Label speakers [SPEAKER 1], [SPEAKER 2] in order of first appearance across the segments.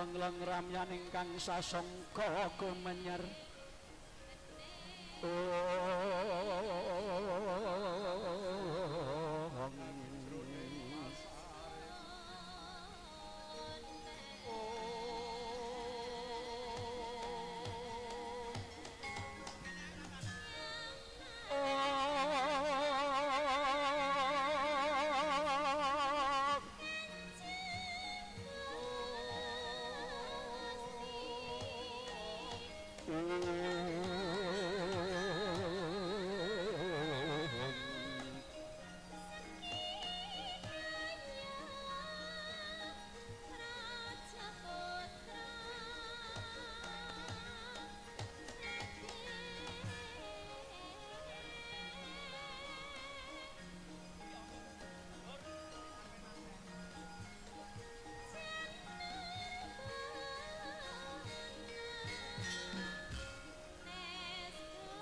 [SPEAKER 1] Lengleng ramyan ingkang sasongko kumenyer.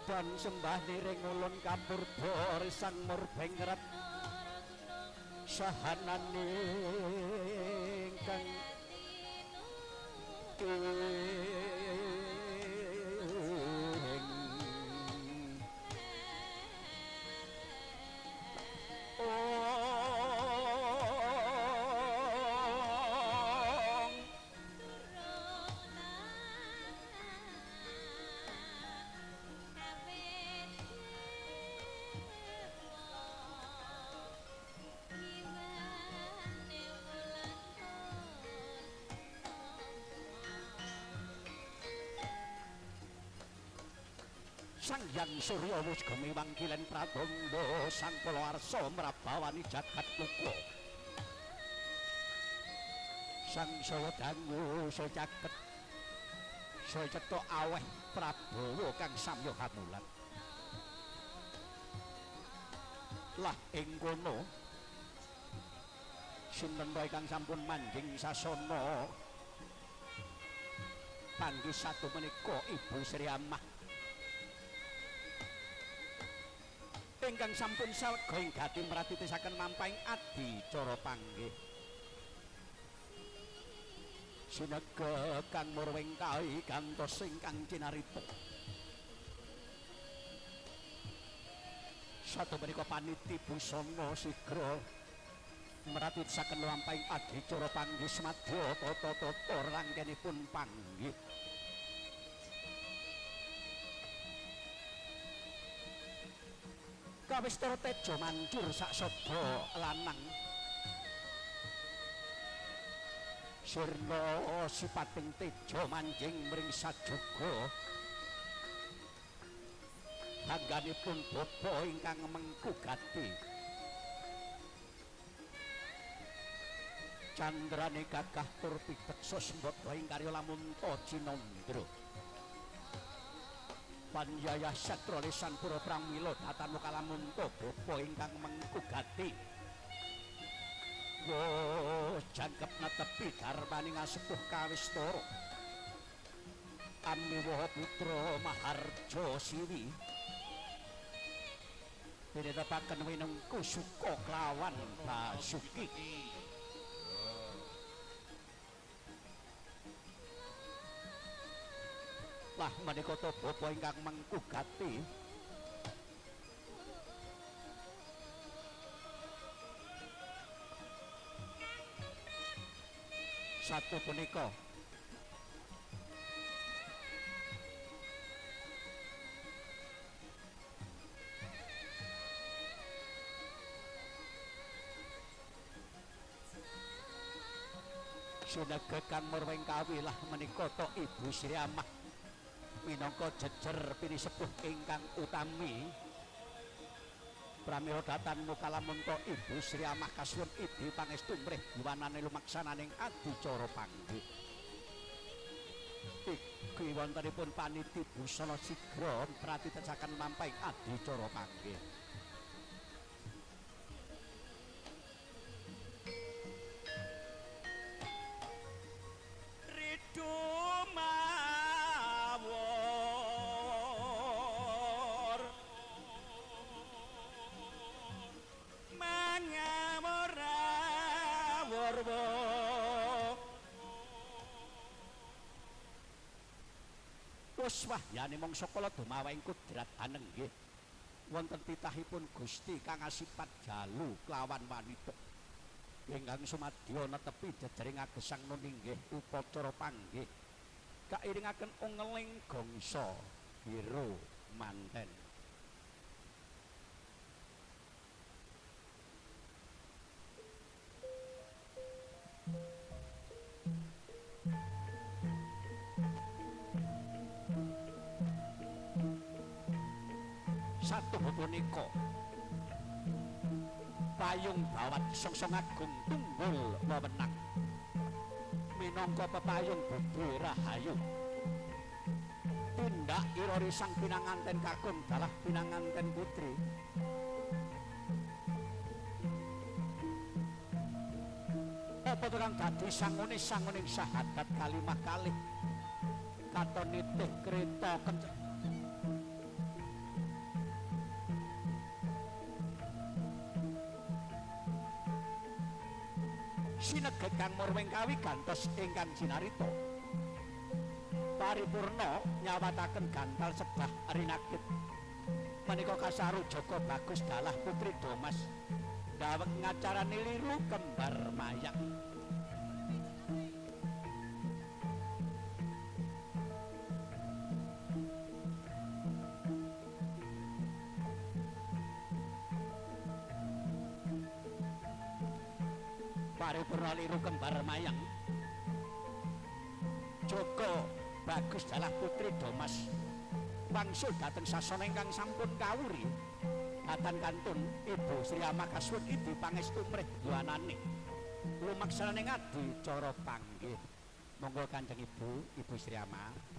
[SPEAKER 1] Dan sembah niring ulun kapurba risang murbengret sahananing kang Sang Hyang Surya wis gumiwang kilen pratandha sang Kalawarsa mrabawani jagat loka. Sang saya dangu saya caket saya cetha aweh Prabawa kang samya hamulan. Lah ing kono sinten wae kang sampun manjing sasana panggih satu menika Ibu Sri Amah ingkang sampun salega ing gati mratitisaken mampahing adicara panggih. Sinega kang murwing kai gantos ingkang cinarita. Satu menika paniti busana sigra mratitisaken lampahing adicara panggih semadya tata-tata rangkenipun panggih. Kawistara teja mancur sak sabda lanang. Sirna sipating teja manjing mring sajuga. Tangganipun bapa ingkang mengku gati. Candrane gagah tur piteksa sembada ing karya lamunta cinandra. Panjaya satra lisan pura pramila datanu kalamunta bapa ingkang mengku gati. Wah, jangkep netepi darmaning asepuh kawistara. Amiwaha putra Maharja Siwi. Dinetepaken winengku suka klawan Basuki. Lah menika ta bapa ingkang mengku gati. Satu punika sinega kang murwing kawi lah menika ta Ibu Sri Amah minangka jejer pinisepuh ingkang utami. Pramila datanmu kalamunta Ibu Sri Amah kasuwun idi pangestu mrih yuwanane lumaksananing adicara panggih. Iki wontenipun paniti busana sigra pratitesaken mampahing adicara panggih.
[SPEAKER 2] Ridu mawur mangawur awur.
[SPEAKER 1] Wus wahyane mangsa kala dumawahing kudrat anenggih wonten titahipun Gusti kang asipat jalu kelawan wanita ingkang sumadya netepi jejering agesang nuninggih upacara panggih kairingaken ungeling gongso biru manten. Satuhu punika payung bawat songsong agung tunggul wewenang minangka pepayung budi rahayu tindak irori sang pinanganten kakung dalah pinanganten putri. Apa tukang dadi sangune sanguning sahadat kalimah kalih katon nitih kreta kenceng sineget kang murwing kawi gantos ingkang jinarita paripurna nyawataken gantal sedah rinakit menika kasaru Joko Bagus dalah putri Domas daweg ngacarane liru kembar mayang. Paripurna liru kembar mayang Joko Bagus dalah putri Domas wangsul dhateng sasana ingkang sampun kawuri datan kantun Ibu Sri Amakaswun Ibu pangestu mrih yuwanane lumaksananing adi cara panggih. Monggo Kanjeng Ibu, Ibu Sri Ama.